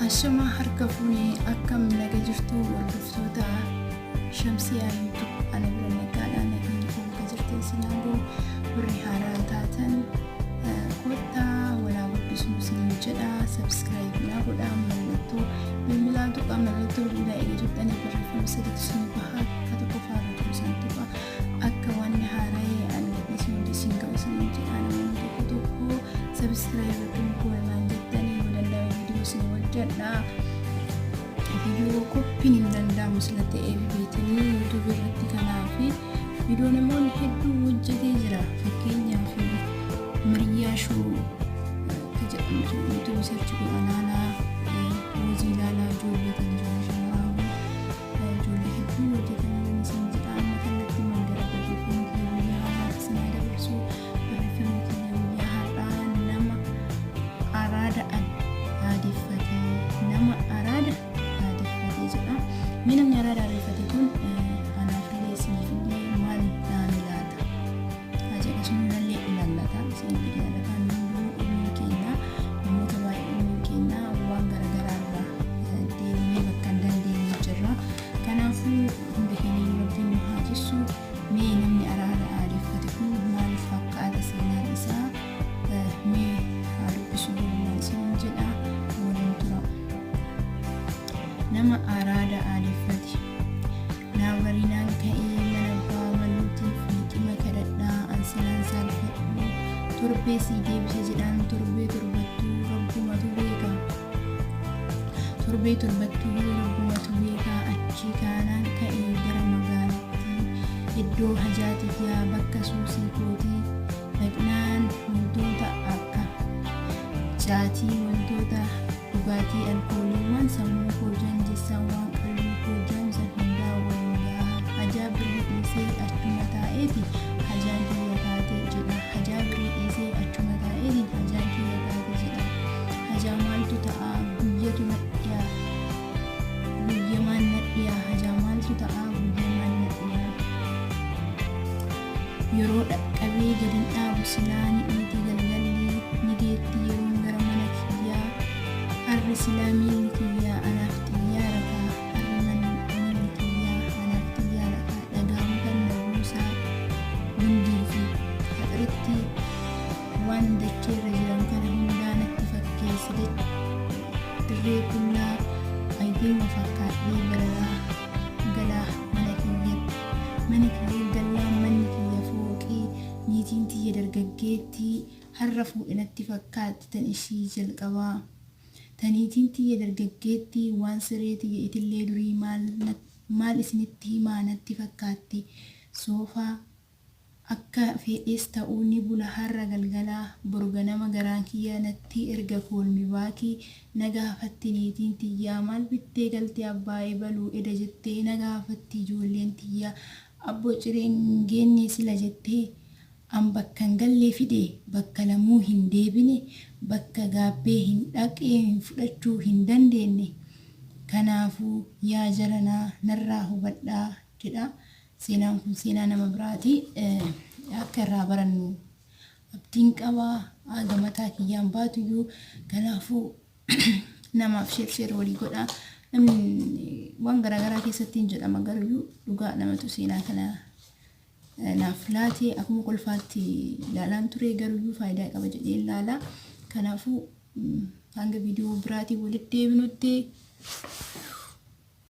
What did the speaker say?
Ashama harka fuunee akkam naga jirtu hordoftoota Shamsiyaa YouTube ana bira nagaadha nageenyi koo bakka jirtan isin haa ga'u warri haaraa taatan kottaa walaa guddisnu isiniin jedha subscribe naa godhaa mallattoo bilbilaa tuqaa mallattoo bilbilaa eega tuqxanii barreeffama sadiitu isin baha akka tokkoffaa irra jiru san tuqa akka waan haara'ee ani gadhiisu hundi isin ga'u isiniin jedha namoonni tokko tokko subscribe akkam goona naan jettanii yoo danda'ame viidiyoo isin hojjedha. Viidiyoo koppiin hin danda'amu sila ta'eef beetanii YouTube irratti kanaaf viidiyoo namoonni hedduu hojjetee jira. Fakkeenyaaf Miriyaa Shuu akka jedhamtu YouTube search godha laalaa, Roozii laalaa, ijoollee tan ijoollee shamaraa ijoollee hedduu hojjetanii isin jedha. Amma kallattii mandara barreeffamni kiyya guyyaa har'aatti isin haa dabarsu. Barreeffamni kiyya guyyaa har'aa nama araada aadeffate, nama araada aadeffate jedha. Mee namni araada aadeffate kun anaafillee isiniifillee maal naami laata? Haa jedha sunillee ilaallata, isinillee ilaallata. Nuyi umriin keenya namoota baay'ee umriin keenya waan garaagaraa irraa deemnee bakka hin dandeenye jirra. Kanaafuu hunda keenya Rabbiin nu haa jissu. Mee namni araada aadeffate kun maal fakkaata seenaan isaa? Mee haa dubbisu walumaan isiniin jedha waliin tura. Nama araada aadeffate. Naa barinaan ka'ee mana abbaa maluutiif liqima kadhadhaa an silaan saalfadhu torbee sii deebisa jedhaan torbee torbattuu rabbumatu beeka. Torbee torbattuu rabbumatu beeka achii kaanaan ka'ee gara magaalattii iddoo hajaa tiyyaa bakka suusii kootii dhaqnaan wantoota akka caatii wantoota dhugaatii alkoolii waan sammuu koo janjessan waan qalbii koo jaamsan hundaa waliin gahaa hajaa birrii dhiisee achuma taa'eeti hajaan kiyya taate jedha hajaa birrii dhiisee achuma taa'eetiin hajaan kiyya taate jedha hajaa maaltu ta'a guyyatu nadhiyaa guyyamaan nadhiyaa hajaa maaltu ta'a guyyamaan nadhiyaa yeroo dhaqqabee gad hin dhaabu silaa ni dhiiti galgalli ni geetti yeroon gara mana kiyyaa harri silaa miilli kiyyaa anaaf xiyyaara kaa harri miilli kiyyaa anaaf xiyyaara kaa dhagaa mukan na buusaa gundii fi haxiritti waan dacheerra jiran kana hundaa natti fakkeesse dirree qullaa ayyeruma fakkaadhee bararaa galaa mana kiyyatti mana kiyya gallaan manni kiyya fooqii niitiin tiyya dargaggeettii har'a fuudhe natti fakkaatti tan ishii jalqabaa ta niitiin tiyya dargaggeettii waan siree tiyya itillee durii maal maal isinitti himaa natti fakkaatti soofaa Akka feedhees ta'u ni bula har'a galgala, bor ganama garaan kiyya natti erga call me back na gaafatti niitiin tiyya maal bittee galte abbaa ebalu eda jettee na gaafatti ijoolleen tiyya abbo cireen geennee sila jettee an bakkan gallee fide bakka lamuu hin deebine bakka gaabbee hin dhaqee fudhachuu hin dandeenne kanaafuu yaa jaranaa narraa hubadhaa jedha. Seenaan kun seenaa nama biraati. Akka irraa barannu abdiin qaba. Haga mataa kiyyaan baatuyyuu kanaafuu namaaf sheer sheer walii godha. Namni waan garaagaraa keessatti hin jedhama garuyyuu dhugaa namatu seenaa kana naaf laate akkuma kolfaatti ilaalaan ture garuyyuu faayidaa qaba jedhee ilaala. Kanaafuu hanga viidiyoo biraatiin walitti deebinutti